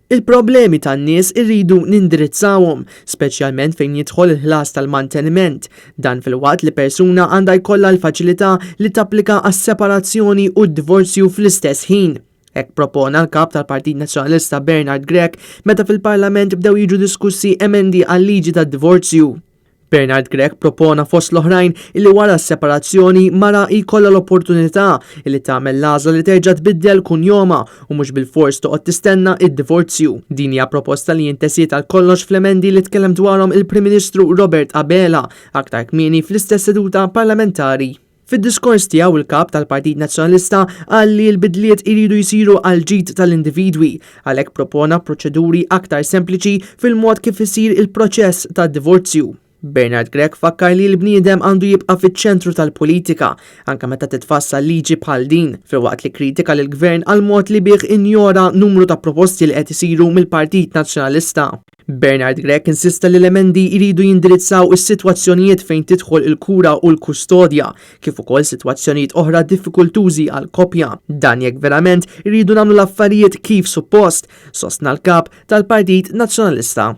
Il-problemi tan-nies irridu nindirizzawhom, speċjalment fejn jidħol il-ħlas tal-manteniment. Dan filwaqt li persuna għandha jkollha l-faċilità li tapplika għas-separazzjoni u d-divorzju fl-istess ħin. Hekk propona l-Kap tal-Partit Nazzjonalista Bernard Grech meta fil-Parlament bdew jiġu diskussi emendi għal-liġi tad-divorzju. Bernard Grech propona fost l-oħrajn illi wara s-separazzjoni mara jkollha l-opportunità illi tagħmel l-għażla li terġa' tbiddel kunjomha u mhux bilfors toqgħod tistenna d-divorzju. Din hija proposta li intesiet għal kollox fl-emendi li tkellem dwarhom il-Prim Ministru Robert Abela aktar kmieni fl-istess seduta parlamentari. Fid-diskors tiegħu il-Kap tal-Partit Nazzjonalista qal li l-bidliet iridu jsiru għall-ġid tal-individwi, għalhekk propona proċeduri aktar sempliċi fil-mod kif isir il-proċess tad-divorzju. Bernard Grech fakkar li l-bniedem għandu jibqa' fiċ-ċentru tal-politika, anke meta titfassal liġi bħal din, filwaqt li kkritika lill-Gvern għall-mod li bih injora numru ta' proposti li qed isiru mill-Partit Nazzjonalista. Bernard Grech insista li l-emendi jridu jindirizzaw is-sitwazzjonijiet fejn tidħol il-kura u l-kustodja, kif ukoll sitwazzjonijiet oħra diffikultużi għall-koppja. Dan jekk verament irridu nagħmlu l-affarijiet kif suppost, sostna l-Kap tal-Partit Nazzjonalista.